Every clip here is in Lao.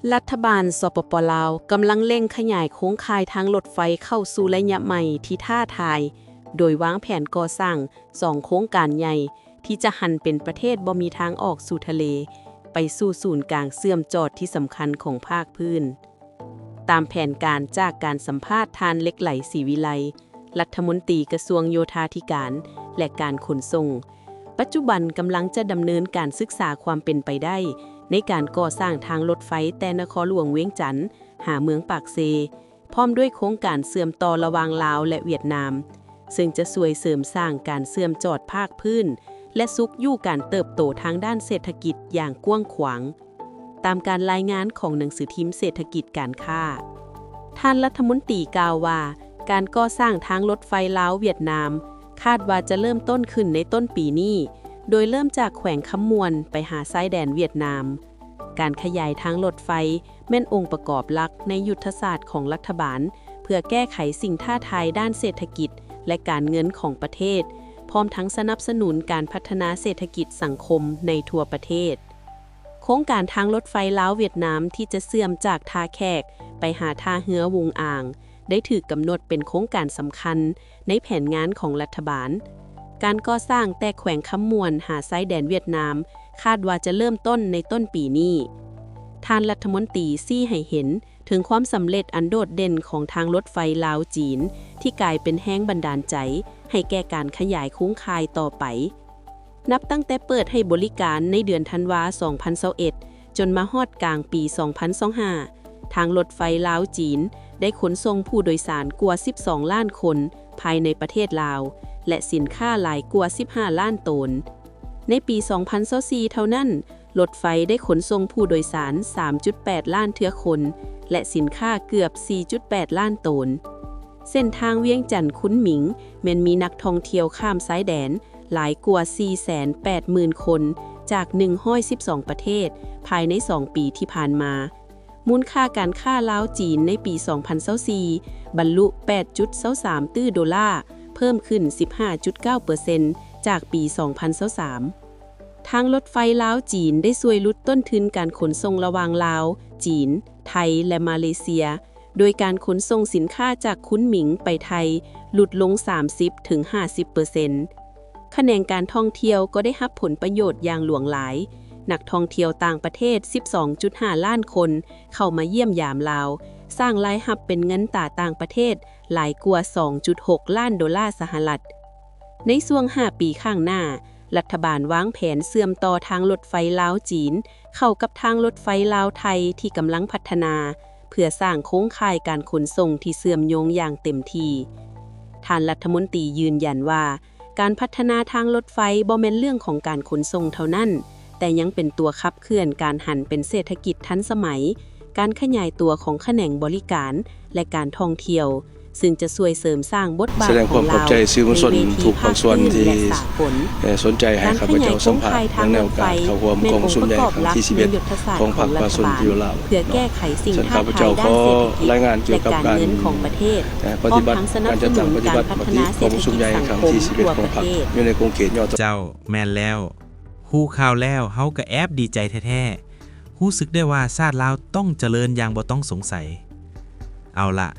ລັດຖະບານ ສປປ ລາວ ກຳລັງເລັ່ງຂະຫຍາຍໂຄງຂ່າຍທາງລົດໄຟເຂົ້າສູ່ໄລຍະໃໝ່ທີ່ທ້າທາຍ, ໂດຍວາງແຜນກໍ່ສ້າງສອງໂຄງການໃຫຍ່ ທີ່ຈະຫັນເປັນປະເທດບໍ່ມີທາງອອກສູ່ທະເລ, ໄປສູ່ສູນກາງເຊື່ອມຈອດທີ່ສຳຄັນຂອງພາກພື້ນ. ຕາມແຜນການຈາກການສຳພາດທ່ານ ເຫຼັກໄຫຼ ສີວິໄລ, ລັດຖະມົນຕີກະຊວງໂຍທາທິການ ແລະ ການຂົນສົ່ງ, ປັດຈຸບັນກຳລັງຈະດຳເນີນການສຶກສາຄວາມເປັນໄປໄດ້ໃນການກໍ່ສ້າງທາງລົດໄຟແຕ່ນະຄອນຫຼວງວຽງຈັນຫາເມືອງປາກເຊ, ພ້ອມດ້ວຍໂຄງການເຊື່ອມຕໍ່ລະຫວ່າງລາວ ແລະ ຫວຽດນາມ, ເຊິ່ງຈະຊ່ວຍເສີມສ້າງການເຊື່ອມຈອດພາກພື້ນ ແລະ ຊຸກຍູ້ການເຕີບໂຕທາງດ້ານເສດຖະກິດຢ່າງກວ້າງຂວາງ. ຕາມການລາຍງານຂອງໜັງສືພິມເສດຖະກິດການຄ້າ, ທ່ານລັດຖະມົນຕີກ່າວວ່າ ການກໍ່ສ້າງທາງລົດໄຟລາວ-ຫວຽດນາມ ຄາດວ່າຈະເລີ່ມຕົ້ນຂຶ້ນໃນຕົ້ນປີນີ້, ໂດຍເລີ່ມຈາກແຂວງຄຳມ່ວນໄປຫາຊາຍແດນຫວຽດນາມ. ການຂະຫຍາຍທາງລົດໄຟແມ່ນອົງປະກອບຫຼັກໃນຍຸດທະສາດຂອງລັດຖະບານ ເພື່ອແກ້ໄຂສິ່ງທ້າທາຍດ້ານເສດຖະກິດ ແລະ ການເງິນຂອງປະເທດ, ພ້ອມທັງສະໜັບສະໜູນການພັດທະນາເສດຖະກິດສັງຄົມໃນທົ່ວປະເທດ. ໂຄງການທາງລົດໄຟລາວ-ຫວຽດນາມທີ່ຈະເຊື່ອມຈາກທ່າແຂກໄປຫາທ່າເຮືອຫວຸງອາງ ໄດ້ຖືກກຳນົດເປັນໂຄງການສຳຄັນໃນແຜນງານຂອງລັດຖະບານ. ການກໍ່ສ້າງແຕ່ແຂວງຄຳມ່ວນຫາຊາຍແດນຫວຽດນາມ ຄາດວ່າຈະເລີ່ມຕົ້ນໃນຕົ້ນປີນີ້. ທ່ານລັດຖະມົນຕີຊີ້ໃຫ້ເຫັນເຖິງຄວາມສຳເລັດອັນໂດດເດັ່ນຂອງທາງລົດໄຟລາວ-ຈີນ ທີ່ກາຍເປັນແຮງບັນດານໃຈໃຫ້ແກ່ການຂະຫຍາຍໂຄງຂ່າຍຕໍ່ໄປ. ນັບຕັ້ງແຕ່ເປີດໃຫ້ບໍລິການໃນເດືອນທັນວາ ສອງພັນຊາວເອັດ ຈົນມາຮອດກາງປີ ສອງພັນຊາວຫ້າ ທາງລົດໄຟລາວ-ຈີນ ໄດ້ຂົນສົ່ງຜູ້ໂດຍສານກວ່າ ສິບສອງລ້ານຄົນພາຍໃນປະເທດລາວ ແລະ ສິນຄ້າຫຼາຍກວ່າ ສິບຫ້າລ້ານໂຕນ. ໃນປີ ສອງພັນຊາວສີ່ ເທົ່ານັ້ນ, ລົດໄຟໄດ້ຂົນສົ່ງຜູ້ໂດຍສານ ສາມຈຸດແປດລ້ານເທື່ອຄົນ ແລະ ສິນຄ້າເກືອບ ສີ່ຈຸດແປດລ້ານໂຕນ. ເສັ້ນທາງວຽງຈັນ-ຄຸນໝິງ ແມ່ນມີນັກທ່ອງທ່ຽວຂ້າມຊາຍແດນຫຼາຍກວ່າ ສີ່ແສນແປດໝື່ນຄົນ ຈາກ ໜຶ່ງຮ້ອຍສິບສອງປະເທດ ພາຍໃນສອງປີທີ່ຜ່ານມາ. ມູນຄ່າການຄ້າລາວ-ຈີນໃນປີ ສອງພັນຊາວສີ່ ບັນລຸ ແປດຈຸດຊາວສາມຕື້ໂດລາ, ເພີ່ມຂຶ້ນ ສິບຫ້າຈຸດເກົ້າເປີເຊັນ ຈາກປີ ສອງພັນຊາວສາມ. ທາງລົດໄຟລາວ-ຈີນ ໄດ້ຊ່ວຍຫຼຸດຕົ້ນທຶນການຂົນສົ່ງລະຫວ່າງລາວ, ຈີນ, ໄທ ແລະ ມາເລເຊຍ, ໂດຍການຂົນສົ່ງສິນຄ້າຈາກຄຸນໝິງໄປໄທຫຼຸດລົງ ສາມສິບເຖິງຫ້າສິບເປີເຊັນ. ຂະແໜງການທ່ອງທ່ຽວກໍໄດ້ຮັບຜົນປະໂຫຍດຢ່າງຫຼວງຫຼາຍ. ນັກທ່ອງທ່ຽວຕ່າງປະເທດ ສິບສອງຈຸດຫ້າລ້ານຄົນ ເຂົ້າມາຢ້ຽມຢາມລາວ, ສ້າງລາຍຮັບເປັນເງິນຕາຕ່າງປະເທດຫຼາຍກວ່າ ສອງຈຸດຫົກລ້ານໂດລາສະຫະລັດ. ໃນຊ່ວງຫ້າປີຂ້າງໜ້າ, ລັດຖະບານວາງແຜນເຊື່ອມຕໍ່ທາງລົດໄຟລາວ-ຈີນ ເຂົ້າກັບທາງລົດໄຟລາວ-ໄທທີ່ກຳລັງພັດທະນາ, ເພື່ອສ້າງໂຄງຂ່າຍການຂົນສົ່ງທີ່ເຊື່ອມໂຍງຢ່າງເຕັມທີ່. ທ່ານລັດຖະມົນຕີຢືນຢັນວ່າ, ການພັດທະນາທາງລົດໄຟບໍ່ແມ່ນເລື່ອງຂອງການຂົນສົ່ງເທົ່ານັ້ນ, ແຕ່ຍັງເປັນຕົວຂັບເຄື່ອນການຫັນເປັນເສດຖະກິດທັນສະໄໝ, ການຂະຫຍາຍຕົວຂອງຂະແໜງບໍລິການ ແລະ ການທ່ອງທ່ຽວ, ຊຶ່ງຈະຊ່ວຍເສີມສ້າງບົດບາດຂອງລາວໃນເວທີພາກພື້ນ ແລະ ສາກົນ. ການຂະຫຍາຍໂຄງຂ່າຍທາງລົດໄຟແມ່ນອົງປະກອບຫຼັກໃນຍຸດທະສາດຂອງລັດຖະບານ ເພື່ອແກ້ໄຂສິ່ງທ້າທາຍດ້ານເສດຖະກິດ ແລະ ການເງິນຂອງປະເທດ, ພ້ອມທັງສະໜັບສະໜູນການພັດທະນາເສດຖະກິດສັງຄົມທົ່ວປະເທດ. ເຈົ້າ, ແມ່ນແລ້ວ. ຮູ້ຂ່າວແລ້ວເຮົາກໍແອບດີໃຈແທ້ໆ, ຮູ້ສຶກໄດ້ວ່າຊາດລາວຕ້ອງຈະເລີນຢ່າງບໍ່ຕ້ອງສົງໄສ. ເອົາລະ,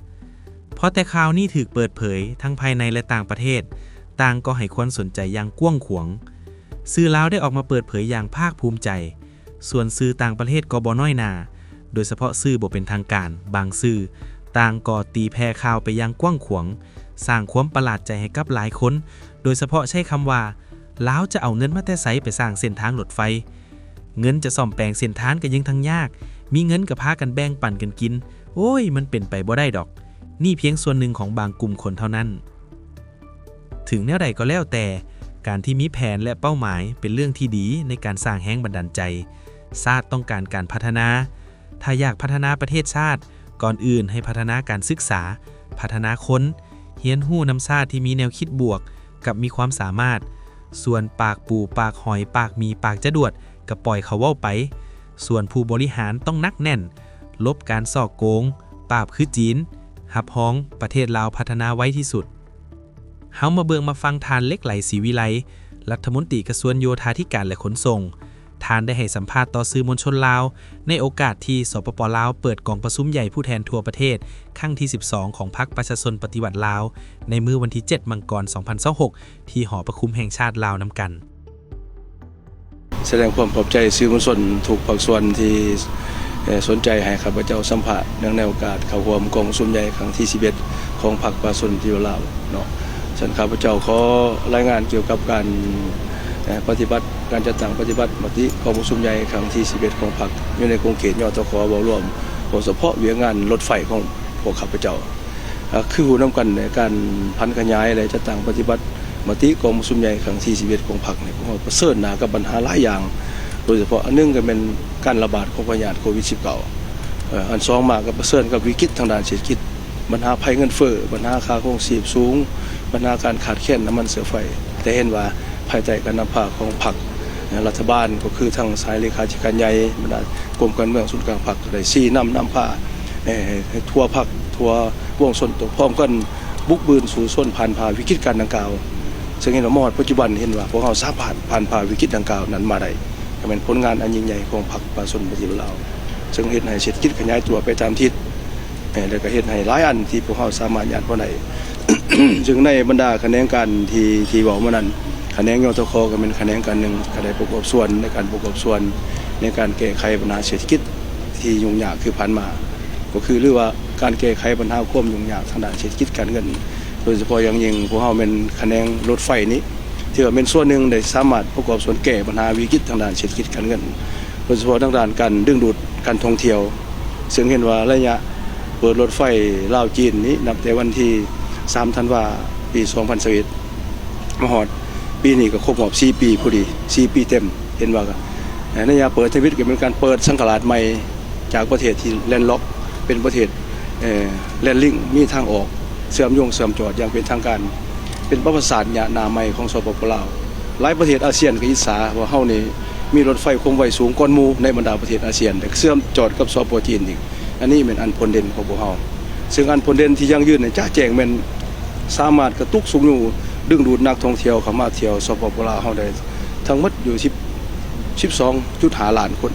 ພໍແຕ່ຂ່າວນີ້ຖືກເປີດເຜີຍ ທັງພາຍໃນ ແລະ ຕ່າງປະເທດ, ຕ່າງກໍໃຫ້ຄວາມສົນໃຈຢ່າງກວ້າງຂວາງ. ສື່ລາວໄດ້ອອກມາເປີດເຜີຍຢ່າງພາກພູມໃຈ, ສ່ວນສື່ຕ່າງປະເທດກໍບໍ່ນ້ອຍໜ້າ, ໂດຍສະເພາະສື່ບໍ່ເປັນທາງການ, ບາງສື່, ຕ່າງກໍຕີແຜ່ຂ່າວໄປຢ່າງກວ້າງຂວາງ, ສ້າງຄວາມປະຫຼາດໃຈໃຫ້ກັບຫຼາຍຄົນ, ໂດຍສະເພາະໃຊ້ຄຳວ່າ ລາວຈະເອົາເງິນມາແຕ່ໃສໄປສ້າງເສັ້ນທາງລົດໄຟ? ເງິນຈະສ້ອມແປງເສັ້ນທາງກໍຍັງທັງຍາກ, ມີເງິນກໍພາກັນແບ່ງປັນກັນກິນ. ໂອ້ຍ, ມັນເປັນໄປບໍ່ໄດ້ດອກ. ນີ້ພຽງສ່ວນໜຶ່ງຂອງບາງກຸ່ມຄົນເທົ່ານັ້ນ. ເຖິງແນວໃດກໍແລ້ວແຕ່, ການທີ່ມີແຜນ ແລະ ເປົ້າໝາຍເປັນເລື່ອງທີ່ດີໃນການສ້າງແຮງບັນດານໃຈ. ຊາດຕ້ອງການການພັດທະນາ. ຖ້າຢາກພັດທະນາປະເທດຊາດ, ກ່ອນອື່ນໃຫ້ພັດທະນາການສຶກສາ, ພັດທະນາຄົນ, ຮຽນຮູ້ນຳຊາດທີ່ມີແນວຄິດບວກ ກັບມີຄວາມສາມາດ. ສ່ວນປາກປູ, ປາກຫອຍ, ປາກໝີ, ປາກຈະດວດ ກໍປ່ອຍເຂົາເວົ້າໄປ. ສ່ວນຜູ້ບໍລິຫານຕ້ອງໜັກແໜ້ນ, ລົບການສໍ້ໂກງ, ປາບຄືຈີນ, ຮັບຮອງປະເທດລາວພັດທະນາໄວທີ່ສຸດ. ເຮົາມາເບິ່ງມາຟັງທ່ານ ເຫຼັກໄຫຼ ສີວິໄລ, ລັດຖະມົນຕີກະຊວງໂຍທາທິການ ແລະ ຂົນສົ່ງ, ທ່ານໄດ້ໃຫ້ສຳພາດຕໍ່ສື່ມວນຊົນລາວ ໃນໂອກາດທີ່ ສປປ ລາວ ເປີດກອງປະຊຸມໃຫຍ່ຜູ້ແທນທົ່ວປະເທດ ຄັ້ງທີສິບສອງ ຂອງພັກປະຊາຊົນປະຕິວັດລາວ ໃນມື້ວັນທີເຈັດ ມັງກອນ ສອງພັນຊາວຫົກ ທີ່ຫໍປະຊຸມແຫ່ງຊາດລາວນຳກັນ. ສະແດງຄວາມຂອບໃຈສື່ມວນຊົນທຸກພາກສ່ວນທີ່ ເອີ ສົນໃຈໃຫ້ຂ້າພະເຈົ້າສຳພາດ ເນື່ອງໃນໂອກາດເຂົ້າຮ່ວມກອງປະຊຸມໃຫຍ່ຄັ້ງທີສິບເອັດ ຂອງພັກປະຊາຊົນປະຕິວັດລາວເນາະ. ສະນັ້ນ ຂ້າພະເຈົ້າຂໍລາຍງານກ່ຽວກັບການ ເອີ ປະຕິບັດ ການຈັດຕັ້ງປະຕິບັດມະຕິກອງປະຊຸມໃຫຍ່ຄັ້ງທີສິບເອັດ ຂອງພັກ ຢູ່ໃນຂົງເຂດ ຍທຂ ເວົ້າລວມ ເວົ້າສະເພາະວຽກງານລົດໄຟຂອງພວກຂ້າພະເຈົ້າ. ເອີ ຄືຮູ້ນຳກັນ ໃນການຜັນຂະຫຍາຍ ແລະ ຈັດຕັ້ງປະຕິບັດມະຕິກອງປະຊຸມໃຫຍ່ຄັ້ງທີສິບເອັດ ຂອງພັກນີ້ ພວກເຮົາປະເຊີນໜ້າກັບບັນຫາຫຼາຍຢ່າງ, ໂດຍສະເພາະອັນໜຶ່ງກໍແມ່ນການລະບາດຂອງພະຍາດໂຄວິດສິບເກົ້າ, ເອີ ອັນສອງມາກໍປະເຊີນກັບວິກິດທາງດ້ານເສດຖະກິດ, ບັນຫາໄພເງິນເຟີ້, ບັນຫາຄ່າຄອງຊີບສູງ, ບັນຫາການຂາດແຄນນ້ຳມັນເຊື້ອໄຟ. ແຕ່ເຫັນວ່າພາຍໃຕ້ການນຳພາຂອງພັກ, ເອີ ລັດຖະບານ ກໍຄືທາງສາຍເລຂາທິການໃຫຍ່, ບັນດາກົມການເມືອງສູນກາງພັກ ກໍໄດ້ຊີ້ນຳນຳພາ ເອີ ໃຫ້ທົ່ວພັກ ທົ່ວປວງຊົນ ຕ້ອງພ້ອມກັນບຸກບືນສູ້ຊົນຜ່ານຜ່າວິກິດການດັ່ງກ່າວ. ເຊິ່ງເຫັນວ່າມາຮອດປັດຈຸບັນ ເຫັນວ່າພວກເຮົາສາມາດຜ່ານຜ່າວິກິດດັ່ງກ່າວນັ້ນມາໄດ້ ກໍແມ່ນຜົນງານອັນຍິ່ງໃຫຍ່ຂອງພັກປະຊາຊົນປະຕິວັດລາວ ເຊິ່ງເຮັດໃຫ້ເສດຖະກິດຂະຫຍາຍຕົວໄປຕາມທິດ ເອີ ແລ້ວກໍເຮັດໃຫ້ຫຼາຍອັນທີ່ພວກເຮົາສາມາດຍາດບໍ່ໄດ້. ເຊິ່ງໃນບັນດາຂະແໜງການທີ່ ທີ່ເວົ້າມານັ້ນ ຂະແໜງ ຍທຂ ກໍແມ່ນຂະແໜງການໜຶ່ງ ກໍໄດ້ປະກອບສ່ວນໃນການປະກອບສ່ວນໃນການແກ້ໄຂບັນຫາເສດຖະກິດທີ່ຫຍຸ້ງຍາກຄືຜ່ານມາ ກໍຄື ຫຼືວ່າການແກ້ໄຂບັນຫາຄວາມຫຍຸ້ງຍາກທາງດ້ານເສດຖະກິດການເງິນ. ໂດຍສະເພາະຢ່າງຍິ່ງ ພວກເຮົາແມ່ນຂະແໜງລົດໄຟນີ້ ຖືວ່າແມ່ນສ່ວນໜຶ່ງໄດ້ສາມາດປະກອບສ່ວນແກ້ບັນຫາວິກິດທາງດ້ານເສດຖະກິດການເງິນ ໂດຍສະເພາະທາງດ້ານການດຶງດູດການທ່ອງທ່ຽວ. ເຊິ່ງເຫັນວ່າໄລຍະເປີດລົດໄຟລາວ-ຈີນນີ້ ນັບແຕ່ວັນທີສາມ ທັນວາ ປີສອງພັນຊາວເອັດ ມາຮອດປີນີ້ກໍຄົບຮອບສີ່ປີພໍດີ ສີ່ປີເຕັມ. ເຫັນວ່າ ເອີ ໄລຍະເປີດທຳອິດກໍເປັນການເປີດສັງກະລາດໃໝ່ ຈາກປະເທດທີ່ແລນລັອກ ເປັນປະເທດ ເອີ ແລນລິງ ມີທາງອອກເຊື່ອມໂຍງເຊື່ອມຈອດຢ່າງເປັນທາງການ ເປັນປະຫວັດສາດຍາວໜ້າໃໝ່ຂອງ ສປປ ລາວ. ຫຼາຍປະເທດອາຊຽນກໍອິດສາວ່າເຮົານີ້ມີລົດໄຟຄວາມໄວສູງກ່ອນໝູ່ໃນບັນດາປະເທດອາຊຽນ ແລະ ເຊື່ອມຈອດກັບ ສປ ຈີນອີກ. ອັນນີ້ແມ່ນອັນພົ້ນເດັ່ນຂອງພວກເຮົາ ເຊິ່ງອັນພົ້ນເດັ່ນທີ່ຢັ້ງຢືນໃນຈະແຈ້ງແມ່ນສາມາດກະຕຸກຊຸກຍູ້ດຶງດູດນັກທ່ອງທ່ຽວເຂົ້າມາທ່ຽວ ສປປ ລາວ ເຮົາໄດ້ທັງໝົດຢູ່ ສິບ ສິບສອງຈຸດຫ້າລ້ານຄົນ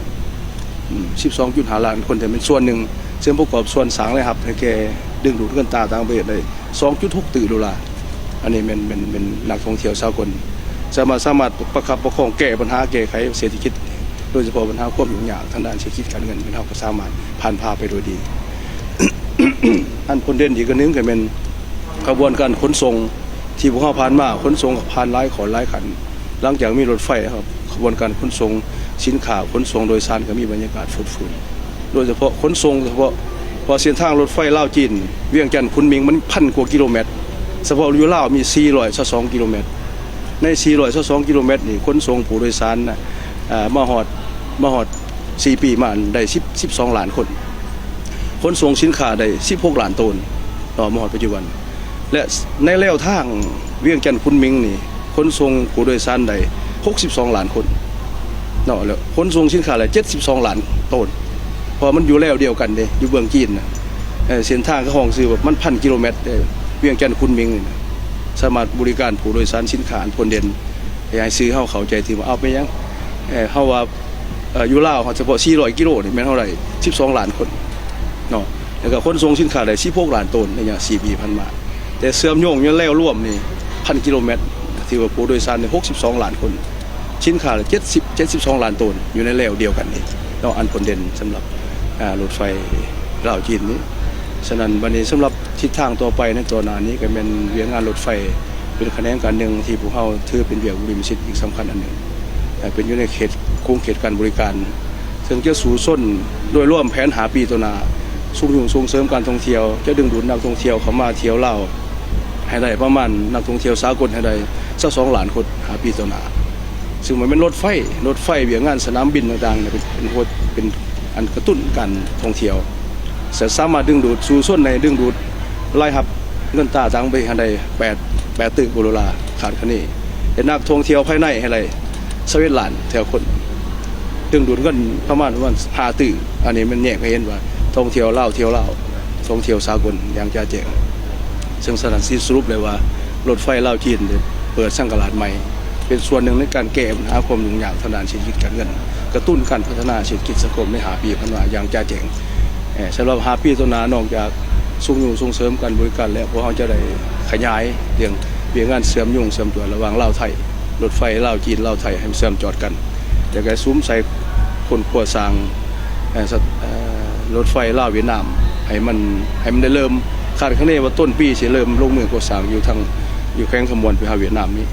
ອືມ ສິບສອງຈຸດຫ້າລ້ານຄົນ ແຕ່ແມ່ນສ່ວນໜຶ່ງ ເຊິ່ງປະກອບສ່ວນສ້າງລາຍຮັບໃຫ້ແກ່ ດຶງດູດເງິນຕາຕ່າງປະເທດໄດ້ ສອງຈຸດຫົກຕື້ໂດລາ. ອັນນີ້ແມ່ນ ແມ່ນ ແມ່ນນັກທ່ອງທ່ຽວສາກົນ ສາມາດ ສາມາດປະຄັບປະຄອງແກ້ບັນຫາແກ້ໄຂເສດຖະກິດ ໂດຍສະເພາະບັນຫາຄວາມຫຍຸ້ງຍາກທາງດ້ານເສດຖະກິດການເງິນ ແມ່ນເຮົາກໍສາມາດຜ່ານຜ່າໄປໂດຍດີ. ອັນພົ້ນເດັ່ນອີກອັນໜຶ່ງກໍແມ່ນຂະບວນການຂົນສົ່ງ ທີ່ພວກເຮົາຜ່ານມາ ຂົນສົ່ງຜ່ານຫຼາຍຂອນຫຼາຍຂັ້ນ. ຫຼັງຈາກມີລົດໄຟແລ້ວ ຂະບວນການຂົນສົ່ງສິນຄ້າ ຂົນສົ່ງໂດຍສານກໍມີບັນຍາກາດຟົດຟື້ນ ໂດຍສະເພາະຂົນສົ່ງ ສະເພາະ ເພາະເສັ້ນທາງລົດໄຟລາວ-ຈີນ ວຽງຈັນ-ຂຸນໝິງ ມັນພັນກວ່າກິໂລແມັດ, ສະເພາະຢູ່ລາວມີສີ່ຮ້ອຍຊາວສອງກິໂລແມັດ. ໃນສີ່ຮ້ອຍຊາວສອງກິໂລແມັດນີ້ ຂົນສົ່ງຜູ້ໂດຍສານນະ ເອີ ມາຮອດ ມາຮອດສີ່ປີມາໄດ້ສິບ ສິບສອງລ້ານຄົນ, ຂົນສົ່ງສິນຄ້າໄດ້ສິບຫົກລ້ານໂຕນເນາະ ມາຮອດປັດຈຸບັນ. ແລະ ໃນແລວທາງວຽງຈັນ-ຂຸນໝິງນີ້ ຂົນສົ່ງຜູ້ໂດຍສານໄດ້ຫົກສິບສອງລ້ານຄົນເນາະ ແລ້ວຂົນສົ່ງສິນຄ້າໄດ້ເຈັດສິບສອງລ້ານໂຕນ ເພາະມັນຢູ່ແລວດຽວກັນເດ້ ຢູ່ເບື້ອງຈີນນະ. ເອີ ເສັ້ນທາງເຂົາຮ້ອງຊື່ວ່າມັນພັນກິໂລແມັດເດ້ ວຽງຈັນ-ຂຸນໝິງນີ້ນະ ສາມາດບໍລິການຜູ້ໂດຍສານສິນຄ້າອັນພົ້ນເດັ່ນ. ໃຫ້ຊື່ເຮົາເຂົ້າໃຈຖືກວ່າ ເອົາ ເປັນຫຍັງ ເອີ ເຮົາວ່າ ເອີ ຢູ່ລາວເຮົາສະເພາະສີ່ຮ້ອຍກິໂລນີ້ແມ່ນເຮົາໄດ້ສິບສອງລ້ານຄົນເນາະ ແລ້ວກໍຂົນສົ່ງສິນຄ້າໄດ້ສິບຫົກລ້ານໂຕນໃນໄລຍະສີ່ປີຜ່ານມາ. ແຕ່ເຊື່ອມໂຍງຢູ່ແລວລວມນີ້ພັນກິໂລແມັດ ຖືວ່າຜູ້ໂດຍສານໄດ້ຫົກສິບສອງລ້ານຄົນ, ສິນຄ້າເຈັດສິບ ເຈັດສິບສອງລ້ານໂຕນ ຢູ່ໃນແລວດຽວກັນນີ້ເນາະ ອັນພົ້ນເດັ່ນສຳລັບ ອາ ລົດໄຟລາວ-ຈີນນີ້. ສະນັ້ນ ບັດນີ້ສຳລັບທິດທາງຕໍ່ໄປໃນຕໍ່ໜ້ານີ້ ກໍແມ່ນວຽກງານລົດໄຟ ເປັນຂະແໜງການໜຶ່ງທີ່ພວກເຮົາຖືເປັນວຽກບຸລິມະສິດອີກສຳຄັນອັນໜຶ່ງ ເປັນຢູ່ໃນເຂດ ຂົງເຂດການບໍລິການ ເຊິ່ງຈະສູ້ຊົນໂດຍລວມແຜນຫ້າປີຕໍ່ໜ້າ, ຊຸກຍູ້ສົ່ງເສີມການທ່ອງທ່ຽວ, ຈະດຶງດູດນັກທ່ອງທ່ຽວເຂົ້າມາທ່ຽວລາວໃຫ້ໄດ້ປະມານ ນັກທ່ອງທ່ຽວສາກົນໃຫ້ໄດ້ຊາວສອງລ້ານຄົນ ຫ້າປີຕໍ່ໜ້າ. ຊຶ່ງມັນແມ່ນລົດໄຟ, ລົດໄຟ, ວຽກງານສະໜາມບິນຕ່າງໆ ເປັນ ເປັນຫົວ ເປັນອັນກະຕຸ້ນການທ່ອງທ່ຽວ ສະ ສາມາດດຶງດູດ ສູ້ຊົນໃຫ້ດຶງດູດລາຍຮັບເງິນຕາຕ່າງປະເທດໃຫ້ໄດ້ແປດ ແປດຕື້ກວ່າໂດລາ ຄາດຄະເນ ແລະ ນັກທ່ອງທ່ຽວພາຍໃນໃຫ້ໄດ້ຊາວເອັດລ້ານແຕ່ລະຄົນ ດຶງດູດເງິນປະມານ ປະມານຫ້າຕື້. ອັນນີ້ມັນແຍກໃຫ້ເຫັນວ່າທ່ອງທ່ຽວລາວ ທ່ຽວລາວ ທ່ອງທ່ຽວສາກົນຢ່າງຈະແຈ້ງ. ເຊິ່ງສະນັ້ນ ຊິສະຫຼຸບໄດ້ວ່າ ລົດໄຟລາວ-ຈີນ ເປີດສັງກະລາດໃໝ່ ເປັນສ່ວນໜຶ່ງໃນການແກ້ບັນຫາຄວາມຫຍຸ້ງຍາກທາງດ້ານເສດຖະກິດການເງິນ ກະຕຸ້ນການພັດທະນາເສດຖະກິດສັງຄົມໃນຫ້າປີຜ່ານມາຢ່າງຈະແຈ້ງ. ສຳລັບຫ້າປີຕໍ່ໜ້າ ນອກຈາກຊຸກຍູ້ສົ່ງເສີມການບໍລິການແລ້ວ, ພວກເຮົາຈະໄດ້ຂະຫຍາຍເລື່ອງວຽກງານເຊື່ອມໂຍງເຊື່ອມຈອດລະຫວ່າງລາວ-ໄທ, ລົດໄຟລາວ-ຈີນ, ລາວ-ໄທ ໃຫ້ມັນເຊື່ອມຈອດກັນ, ແລ້ວກະສຸມໃສ່ຄົ້ນຄວ້າສ້າງ ເອີ່ ເອີ່ ລົດໄຟລາວຫວຽດນາມ ໃຫ້ມັນ ໃຫ້ມັນໄດ້ເລີ່ມ ຄາດຄະເນວ່າຕົ້ນປີຊິເລີ່ມລົງມືກໍ່ສ້າງຢູ່ທາງ ຢູ່ແຂວງຄຳມ່ວນໄປຫາຫວຽດນາມນີ້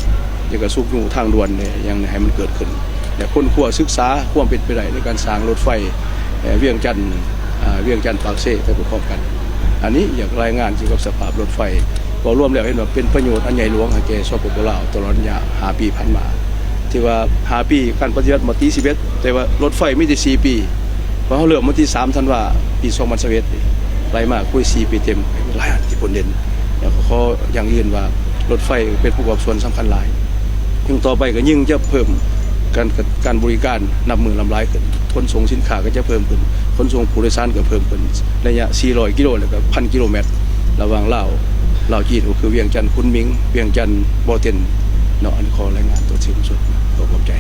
ແລ້ວກະຊຸກຍູ້ທາງດ່ວນແດ່ ຫຍັງໃຫ້ມັນເກີດຂຶ້ນ ແລະ ຄົ້ນຄວ້າສຶກສາຄວາມເປັນໄປໄດ້ໃນການສ້າງລົດໄຟ ເອີ່ ວຽງຈັນ ອາ ວຽງຈັນ-ປາກເຊໄປພ້ອມໆກັນ. ອັນນີ້ຢາກລາຍງານກ່ຽວກັບສະພາບລົດໄຟ ເວົ້າລວມແລ້ວເຫັນວ່າເປັນປະໂຫຍດອັນໃຫຍ່ຫຼວງໃຫ້ແກ່ ສປປ ລາວ ຕະຫຼອດໄລຍະຫ້າປີຜ່ານມາ. ທີ່ວ່າຫ້າປີການປະຕິບັດມະຕິສິບເອັດ ແຕ່ວ່າລົດໄຟມີແຕ່ສີ່ປີ ເພາະເຮົາເລີ່ມວັນທີສາມທັນວາປີສອງພັນຊາວເອັດ ໄລ່ມາກະໄດ້ສີ່ປີເຕັມ ຫຼາຍອັນທີ່ຜົນເດັ່ນ ແລ້ວກໍຂໍຢັ້ງຢືນວ່າລົດໄຟເປັນປະກອບສ່ວນສຳຄັນຫຼາຍ ຍິ່ງຕໍ່ໄປກໍຍິ່ງຈະເພີ່ມການ ການບໍລິການນັບມື້ລ້ຳຫຼາຍຂຶ້ນ, ຂົນສົ່ງສິນຄ້າກໍຈະເພີ່ມຂຶ້ນ, ຂົນສົ່ງຜູ້ໂດຍສານກໍເພີ່ມຂຶ້ນ ໄລຍະສີ່ຮ້ອຍກິໂລ ແລ້ວກໍພັນກິໂລແມັດ ລະຫວ່າງລາວ ລາວ-ຈີນ ກໍຄືວຽງຈັນຂຸນໝິງ, ວຽງຈັນບໍ່ເຕັນເນາະ. ອັນຂໍລາຍງານຕົວສິ້ນສຸດ ຂໍຂອບໃຈ.